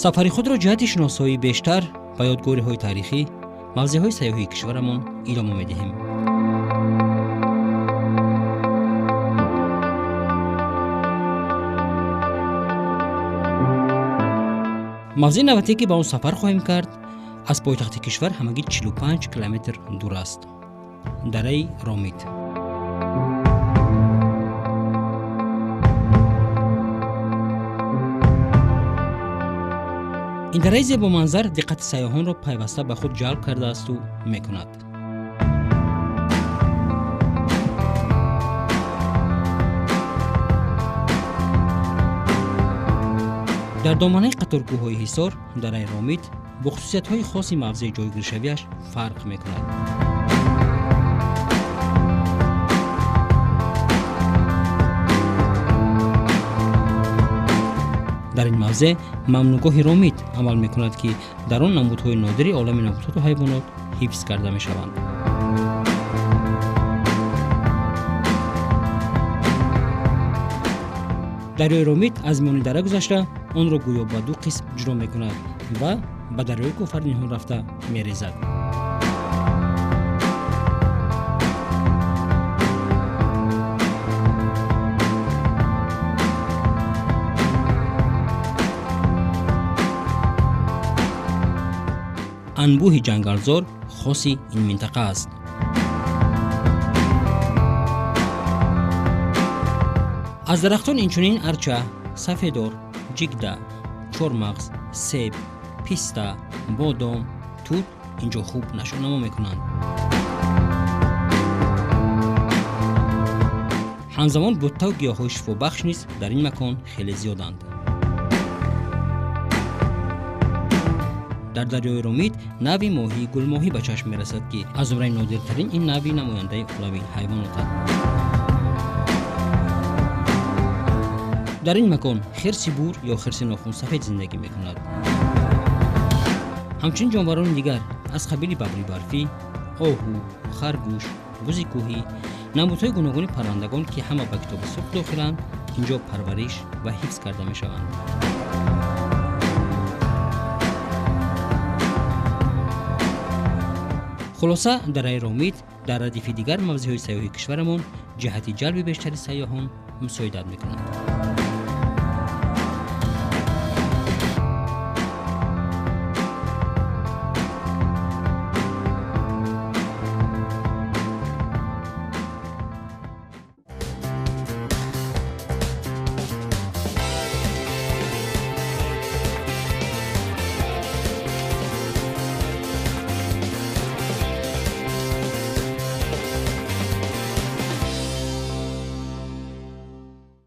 Сафари худро ҷиҳати шиносоии бештар ба ёдгориҳои таърихӣ, мавзеъҳои сайёҳии кишварамон идома медиҳем. Мавзеи навбатие ки ба он сафар хоҳем кард, аз пойтахти кишвар ҳамагӣ 45 километр дур аст. Дараи Ромит. Ин дараи зебоманзар диққати сайёҳонро пайваста ба худ ҷалб кардаасту мекунад. Дар доманаи қаторкӯҳҳои Ҳисор дараи Ромит бо хусусиятҳои хоси мавзеи ҷойгиршавиаш фарқ мекунад. Дар ин мавзеъ мамнӯъгоҳи Ромит амал мекунад, ки дар он намудҳои нодири олами набототу ҳайвонот ҳифз карда мешаванд. Дарёи Ромит аз миёни дара гузашта онро гӯё ба ду қисм ҷудо мекунад ва ба дарёи Кофарниҳон рафта мерезад. Анбӯҳи ҷангалзор хоси ин минтақа аст. Аз дарахтон инчунин арча, сафедор, ҷигда, чормағз, себ, писта, бодом, тут инҷо хуб нашъунамо мекунанд. Ҳамзамон буттаву гиёҳҳои шифобахш низ дар ин макон хеле зиёданд. Дар дарёи Ромит нави моҳии гулмоҳӣ ба чашм мерасад, ки аз зумраи нодиртарин ин нави намояндаи олами ҳайвонот аст. Дар ин макон хирси бур ё хирси нохунсафед зиндагӣ мекунад. Ҳамчунин ҷонварони дигар аз қабили бабри барфӣ, оҳу, харгӯш, бузи кӯҳӣ, намудҳои гуногуни паррандагон, ки ҳама ба китоби сурх дохиланд, инҷо парвариш ва ҳифз карда мешаванд. Хулоса, дараи Ромит дар радифи дигар мавзеъҳои сайёҳии кишварамон ҷиҳати ҷалби бештари сайёҳон мусоидат мекунад.